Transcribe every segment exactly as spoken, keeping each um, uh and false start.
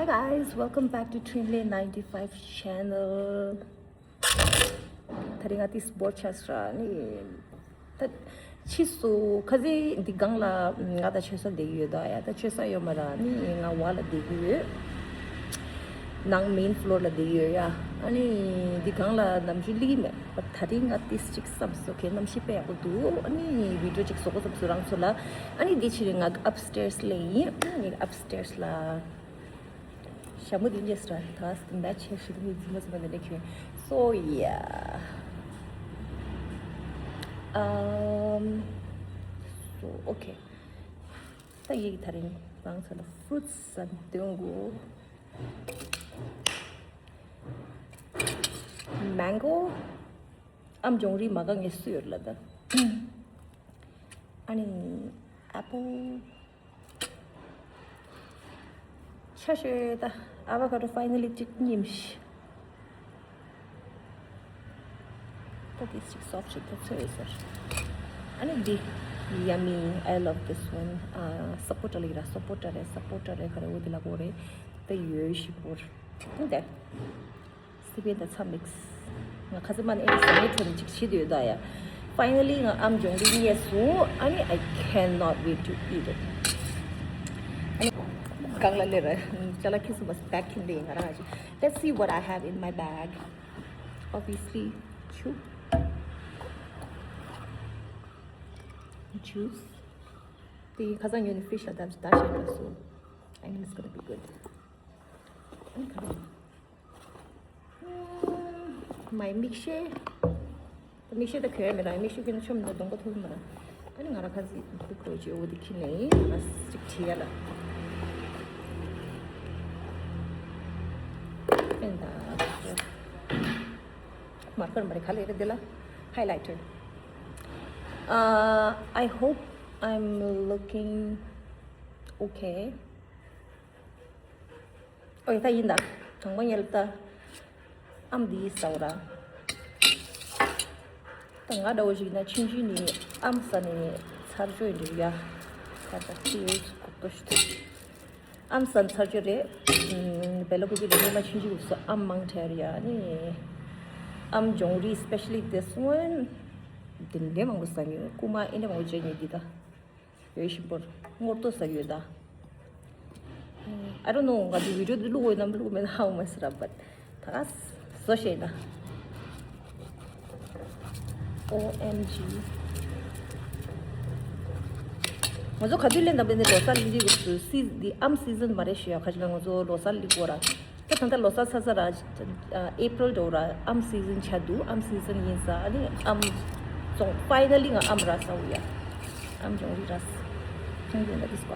Hi guys, welcome back to Trinley ninety-five channel. ད་རིང་ང་ཏིས་བོར་ཆགས་ར་ནི། ད་ཕྱིས་སུ་ཁ་ཟས་འདི་སྒང་ལ་ང་ད་ཆོས་ས་བསྡད་ཡོད་ད་ཡ། ད་ཆོས་ས་ཡོད་མ་ར་ནི་ང་བ་ལ་བསྡད་ཀྱི་ཡོད། ནང་main floor ལ་བསྡད་ཡོད་ཡ། ཨ་ནི་འདི་སྒང་ལ་ནམ་རྒྱུན་སླེབས་ཀྱི་མེད། but ད་རིང་ང་ཏིས་ཅིག་བསམ་སོང་། ཁྱེད་གནམ་གཤིས་དཔེ་ཡག་པོ་འདུག་ཨ་ནི་video ཅིག་བཟོ་དགོས་བསམ་སོང་རང་ཚོ་ལ། ཨ་ནི་འདི་ཕྱིར་ང་upstairs སླེབས་ཡིན། ཨ་ནི་upstairs ལ། ཞྭ་མོ་འདི་རྙེད་སོང་། ད་match བྱས་ཤིག་ནི་རྫུན་མ་རྫུན་མ་འདི་འདྲ་ཁྱོད། so yeah. um so okay. ད་ཡིག་ད་རིང་རང་ཚོ་ལ་fruits ཟ་འདོན་གོ། mango. ཨམ་ཅོང་རི་མ་ག་ངས་སུ་ཡོད་ལ་ད། ཨ་ནི་apple. ཆ་ཤེས་ད། avocado finally གཅིག་ཉིམ་ཤི། ད་དེ་གཅིག་soft ཤིག་ད་ཚོས་ཟེར། ཨ་ནི་འདི་yummy, I love this one. ཨ་supporter ལ་ཡིན་ར། supporter རེད། supporter རེད། ག་རེ་འོ་དེ་ལ་གོ་རེད། ད་ཡོད་ཤི་པོར་འདི། སི་པན་དང་ཚྭ་mix. ང་ཁ་ཚ་མ་ནི་ཨེ་ཟ་མའི་ཁྲོད་ནས་ཅིག་བྱེད་དུ་ཡོད་ད་ཡ། finally ང་ཨམ་ཅོང་རི་རྙེད་སོང་། ཨ་ནི་I cannot wait to eat it. ཨ་ནི་གང་ལ་ལེ་ར་ཅ་ལག་ཁྱི་སུ་མ་pack ཁྱིམ་དེ་ཡིན། ང་རང་ཅིག let's see what I have in my bag. Obviously, chu- juice. དེ་ཁ་སང་ཉོས་ནས་fridge ལ་བསྡམས་ད་བཞག་པ་སོ། I know it's gonna be good. ཨ་ནི་ག་རེ། my milkshake. milkshake ད་གོན་ཡ་མེད་ར། milkshake གོན་ན་ཆོམ་ད་གདོང་པ་ཐུག་མ་ར། ཨ་ནི་ང་ར་ཁ་ཟིག་ཁུག་ཁོ་ཅི་འོ་དེ་ཁྱི་ནས་ང་ཅིག་བྲིས་ཡ་ལ། ཨེ་ད་མར་ཀར་མ་རེད། ག་ལེ་རེད་འདི་ལ་highlighter. Uh, I hope I'm looking okay. ཨོ་ཡ་ད་ཡིན་ད། དང་པོ་ཉལ་ད། ཨམ་འདི་ཟ་བ་ར། ད་ང་འདྲ་བོ་ཞིག་ན་ཆུང་ཆུང་ནས་ཨམ་ཟ་ནས་ཚར་ཅོ་ཡིན་འདུག་ཡ། ད་ད་ཏིས་ཁོག་ཏོ་ཤི་ད། ཨམ་ཟ་ཚར་ཅོ་རེད། བེ་ལ་ཀུ་ཅི་ལ་ཉི་མ་ཆུང་ཆུང་སོ་ཨམ་མང་ཐལ་ཡ་ནི། ཨམ་ཅོང་རི་especially this one. དེ་འདྲའི་མང་པོ་ཟ་མྱོང་། རྐུ་མ་ཨེ་འདྲ་མང་པོ་བྱས་མྱོང་འདི་ད། ཡོད་ཤིང་པོར་ངོ་ཏོ་ཟ་ཡོད་ད། I don't know ང་ཚོ་video འདི་བླུག་འོས་ནམ་བླུག་མེད་ན་ཧ་མ་སི་ར། but ད་བཟོ་ཤེས་ད། ཨོ་ཨེམ་ཇི། ང་ཚོ་ག་དུས་ལེན་ད་པས་ནི་ལོ་གསར་ལི་འདི་གི་སི་འདི་ཨམ་season མ་རེད་ཤི་ཡ། ཁ་ཅིག་ལ་ང་ཚོ་ལོ་གསར་ལི་གོ་ར། ད་ད་ལྟ་ལོ་གསར་ཚར་ཚར་ར། April འགྲོ་ར་ཨམ་season ཆ་འདུག་ཨམ་season ཡིན་ས། ཨ་ནི་ཨམ་ཙོང་finally ང་ཨམ་ར་ས་འུ་ཡ། ཨམ་ཅོང་རི་ར་ས། ཁྱོད་ཡོད་ན་དིས་པ།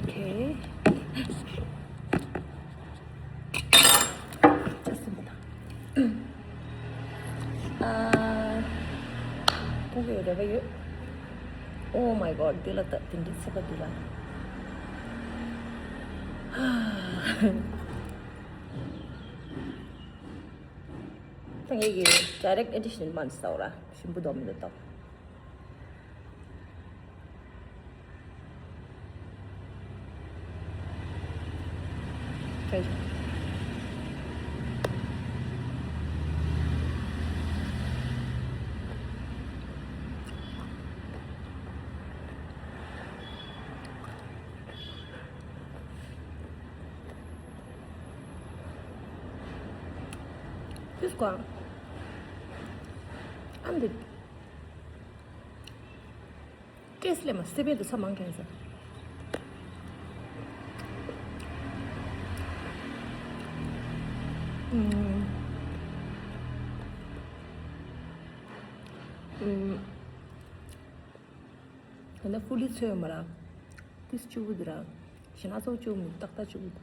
Okay. ཨ། ཀུ་ཀེ་རེ་བ་ཡོད། Oh my god འདི་ལ་ད་དེ་འདྲའི་ཚད་པ་འདུག་ལ། ད་ངེད་ཀྱི་direct edition མ་ཟ་བ་ར་ཞིམ་པོ་འདུག་མི་འདུག་ད། This one. I'm the Taste ལས་མ་སི་པན་དུ་ཚ་མང་ཁན་ཟེར། ཨུམ། ཨུམ། ད་ནི་fully ཚོས་མ་ར། ཏིས་ཆུ་བུ་དུ་ར། ཞེ་ན་ཚོ་ཆུ་མི་ཏག་ཏག་ཆུ་བུ་དུ།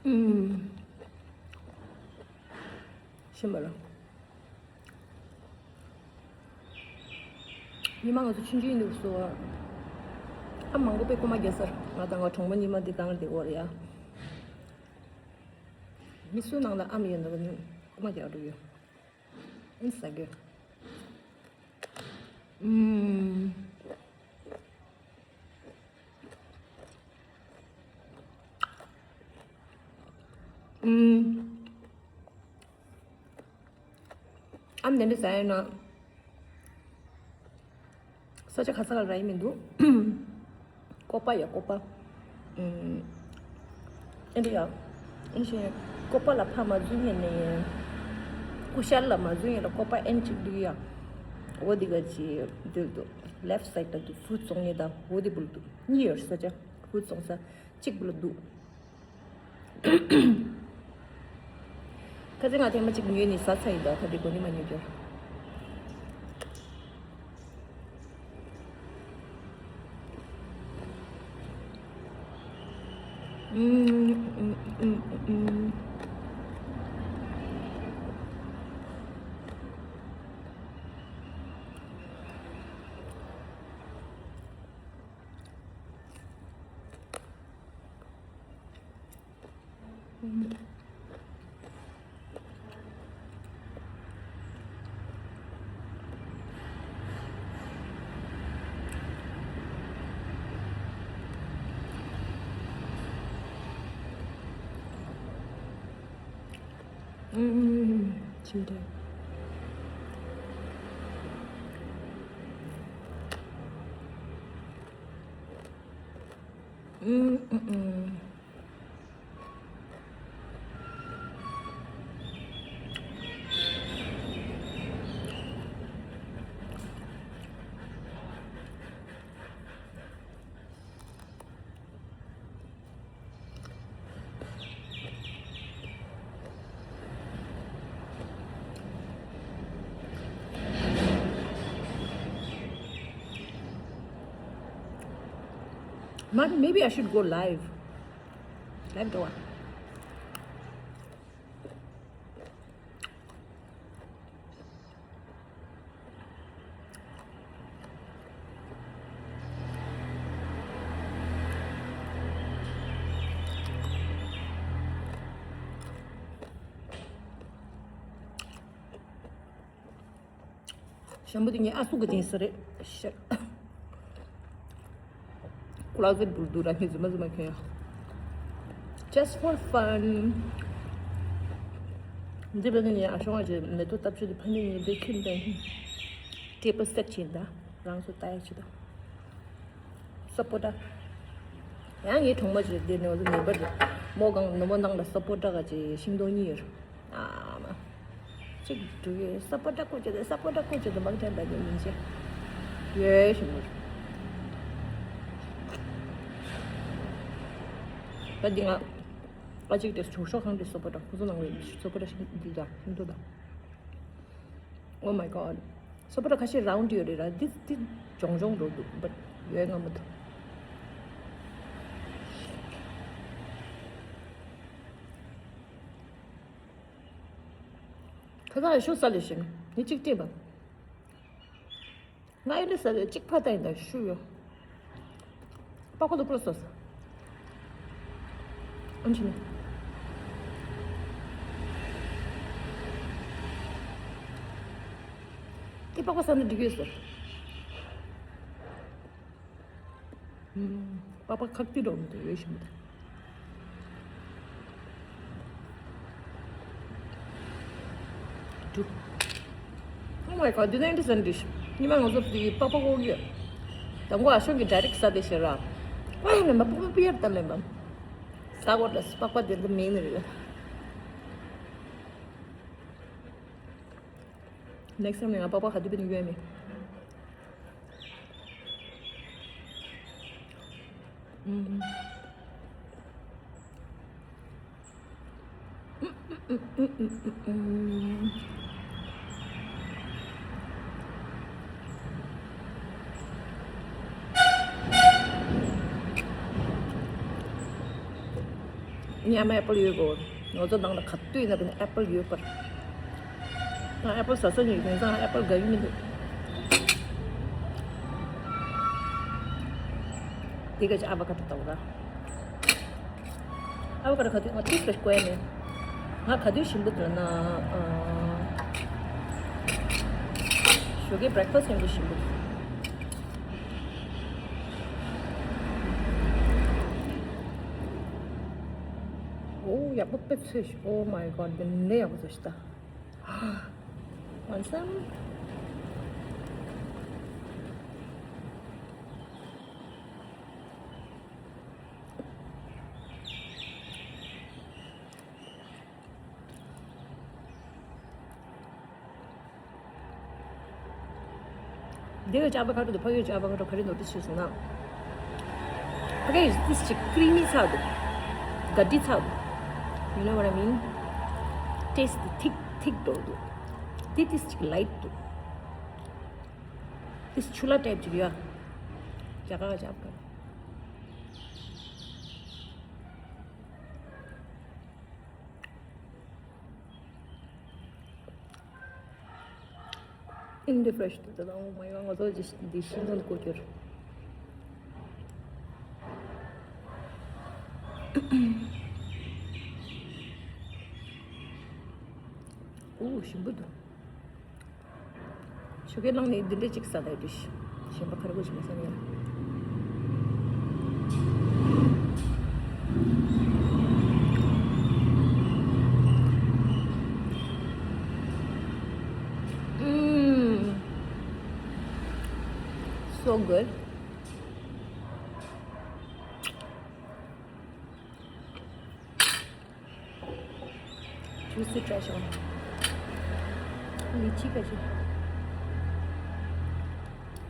ཨུམ། ཤེས་མ་ར། ཉི་མ་ང་ཚོ་ཆུང་ཆུང་ཡིན་དུས་སུ། ཨ་མང་པོ་པའི་རྐུ་མ་རྒྱག་ས། ང་དང་ང་གྲོང་པ་ཉི་མ་འདི་གང་རེད་འོ་རེད་ཡ། མི་སུ་ནང་ལ་ཨ་མ་ཡོད་ན་རྐུ་མ་རྒྱག་འགྲོ་ཡོད། ཨིན་ཟ་རྒྱུ། ཨུམ། ཨུམ། ཨ་མ་དེ་འདྲ་ཟ་ཡ་ན། ས་ཆ་ག་ས་ག་ར་ཡིན་མི་འདུག་ཀོ་པ་ཡ་ཀོ་པ། ཨུམ། ཨེ་འདྲ་ཡ། ཨིན་ཞེ། ཀོ་པ་ལ་ཕ་མ་འཛུལ་ཉེ་ནས། ཀུ་ཤལ་ལ་མ་འཛུལ་ཉེ་ལ་ཀོ་པ་ཨེན་གཅིག་འདུག་ཡ། འོ་འདི་ག་ཅི་འདུག་འདུག left side ལ་འདུག་ཧྥུ་ཙོང་ཉེ་ད་འོ་འདི་བུ་ལ་འདུག་གཉིས་ཡོད་ས་ཆ་ཧྥུ་ཙོང་ས་གཅིག་བུ་ལ་འདུག་ཁ་ཚིག་ང་ཐེངས་མ་གཅིག་ཉོས་ནས་ཟ་ཚར་ཡིན་ད་ད་དེ་གོ་ནི་མ་ཉོས་རྒྱུ། ཅི་རེད། Maybe I should go live. Live འགྲོ་བ། ཞམ་པོ་དེ་ངའི་ཨ་སུ་གི་དེང་སི་རེད་ཤག Closet བུར་དུ་ར་ངའི་རྫུན་མ་རྫུན་མ་ཁྱོད་ཡ། Just for fun. འདི་བས་ནི་ཨ་ཞོང་ཨ་ཅེ་མེ་ཏོག་བཏབ་ཆུ་དེ་ཕ་ནི་ངའི་འདི་ཁྱིམ་དེ་ཊེ་པ་སེ་ཊི་བྱིན་ད་རང་སུ་ལྟ་ཡ་ཆུ་ད། སོ་པོ་ཊ། ཡང་ངའི་གྲོང་མ་ཅེ་དེ་ནི་འོ་ནི་བར་མོ་གང་ནུ་མོ་ནང་ལ་སོ་པོ་ཊ་ག་ཅེ་ཤིང་སྡོང་གཉིས་ཡོད། ཨ་མ། གཅིག་འགྲོ་གི་ས་པ་ཏྲ་ཀོ་ཅོ་དེ་ས་པ་ཏྲ་ཀོ་ཅོ་དེ་མང་ཅན་ད་གི་མིན་ཅེ། ཡོད་ཞིམ་པོ། ད་འདི་ང་ཨ་ཅིག་དེ་ཆོག་ཤོག་ཁང་དེ་ས་པ་ཏྲ་ཁོ་ཚོ་ནང་ལ་ས་པ་ཏྲ་ཞིམ་འདི་ད་ཞིམ་ཏོ་ད། Oh my god. ས་པ་ཏྲ་ཁ་ཤས་རའུན་ཌི་ཡོད་རེད་ར། འདི་འདི་ལྗོང་ལྗོང་འགྲོ་འདུག་བཊ་ཡོད་ང་མ་ཐུབ། ཁ་ཁ་ཤུ་ས་ལེ་ཤིང་ནི་གཅིག་སྤྲད་པ། ང་ཨེ་ལེ་ས་ལེ་གཅིག་ཕ་ཏ་ཡིན་ད་ཤུ་ཡོ། པ་ཁོ་ལ་པོ་སོ་ས། ཨན་ཆི་ནི། དེ་པ་ཁོ་ས་ནི་འགྲིག་ཡོད་ས། པགས་པ་ཁག་ཏི་རོ་མི་འདུག་ཡོད་ཤི་མི་འདུག Oh my god, འདི་ནི་ཨིན་ཊར་ས་ནལ་ཌིཤ། ཉི་མ་ང་ཚོ་དེ་པགས་པ་ཀོ་གི་ཡོད། དང་པོ་ཨ་ཤོང་གི་ཌའི་རེག་ས་དེ་ཤེ་ར། ཨ་ཡིན་ན་མ་པགས་པ་པི་ཡར་ད་མེད་མ། ས་གོ་ལ་པགས་པ་དེ་འདི་མིན་ནི་རེད། Next time ང་པགས་པ་ག་དུས་པའི་ནི་ཡོད་མེད། ཉི་མ་ཨེ་པལ་ཡོད་གོ། ང་ཚོ་ནང་ལ་ག་དུས་ཡིན་ན་ཨེ་པལ་ཡོད་པར། ང་ཨེ་པལ་ཟ་ས་ཉིད་དེང་སང་ཨེ་པལ་དགའ་གི་མི་འདུག་དེ་ག་ཅི་ཨ་བ་ཀ་ཏོ་ལྟ་བུ་ར། ཨ་བ་ཀ་ཏོ་ག་དུས་ང་ཏུས་པེ་ཀོ་ཡ་ནས། ང་ག་དུས་ཞིམ་པོ་འདུག་ན། ཞོགས་ཀའི་བྷི་རེག་ཕ་སི་ཡང་དུ་ཞིམ་པོ་འདུག་ཡག་པོ་དཔེ་འཚོས་ཤིག Oh my god འདི་འདྲ་ཡག་པོ་བཟོས་ཤིག་ད། Awesome. འདི་གི་ཅ་བ་ཁ་ཊོ་དང་ཕ་གིའི་ཅ་བ་ཁ་ཊོ་ག་རེ་ནོ་ཊིས་བྱས་སོང་ན། ཕ་གིའི་ཏིས་ཅིག་ཀྲི་མི་ཚ་འདུག་ག་ཏི་ཚ་འདུག You know what I mean? ཊེསི་ཊི་ཐིག་ཐིག་འགྲོ་འདུག་དེ་ཏིས་ཅིག་ལའིཊ་འདུག་དེ་ཆུ་ལ་ཊའིབ་ཅིག་ཡོད། རྒྱ་གར་ཅ་བ་ཁ་ཊོ། ཨིན་ཌི་ཕེ་རེཤ་དེ་ད་ཨོ་མའི་གོཌ་ང་ཚོ་ཇི་འདི་ཤིང་ཐང་གོ་གྱུར། ཨོ་ཞིམ་པོ་འདུག་ཆོ་གའི་ནང་ནས་འདི་འདྲ་གཅིག་ཟ་ད་ཡོད་དུས། གཞན་པ་ཁ་ར་གོ་ཞིག་མ་ཟ་ནས་ཡ། Mm. So good. Juice ཊ་རའི་བྱེད། ལི་ཅི་ག་ཅི།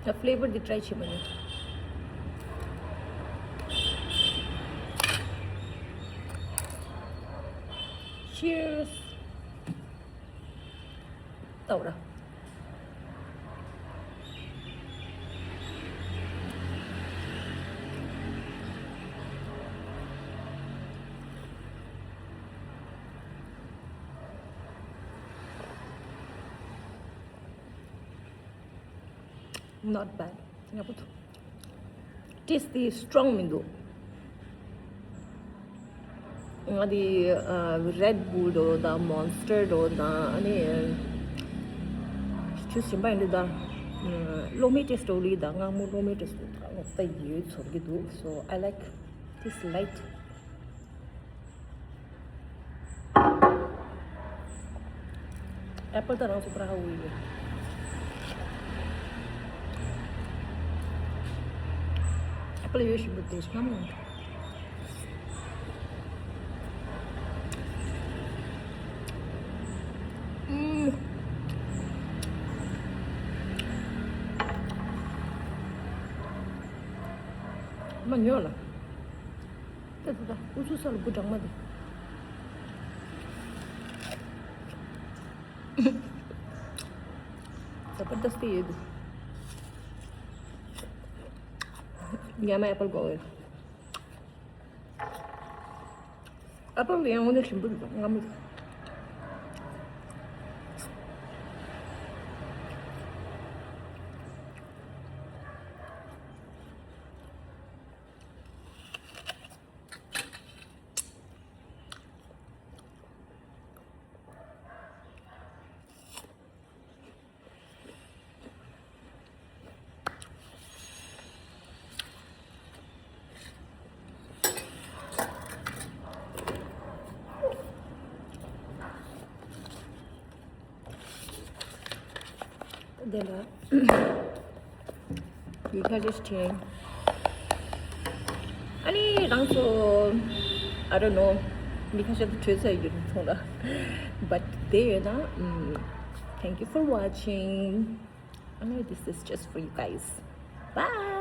ད་ཕི་ལེ་བར་འདི་ཊ་རའི་བྱེད་མ་ནི། Cheers. ཏའོ་ར། Not bad. ཡག་པོ་འདུག་ཊེསི་ཊི་སི་ཊོང་མི་འདུག་ང་དེ་རེད་བུལ་འགྲོ་དང་མོན་སི་ཊར་འགྲོ་དང་ཨ་ནི་ཆུ་ཞིམ་པ་ཡིན་འདུག་ད་གློ་མའི་ཊེསི་འགྲོ་ལི་དང་མངར་མོ་གློ་མའི་ཊེསི་འདུག་ད་ཡོད་ཚོར་གི་འདུག So I like this light. ཨེ་པལ་ད་རང་སུ་པར་ཧ་ཝི་ཡོད། ཨེ་པལ་ཡོད་ཞིམ་པོ་དེ་ཤམ་ཡང་། ཨུམ། མ་ཉོ་ལ། ད་ད་ད་ཨུ་ཚུགས་ས་ལ་བུ་གྲང་མ་དེ། ཛ་བར་དསྟ་ཡོད་འདུག་ཉ་མ་ཨེ་པལ་གོ་ཨེ་པལ་ཡང་འོ་ན་ཞིམ་པོ་འདུག་མངར་མོ་འདུག་དེ་ལ་མི་ཁ་ཤས་ཤིག་དྲན། ཨ་ནི་རང་ཚོ་I don't know མི་ཁ་ཤས་དེ་བྲོས་ཚར་ཡོད་མཐོང་ལ། But དེ་ཡོད་ན། Thank you for watching. I know this is just for you guys. Bye.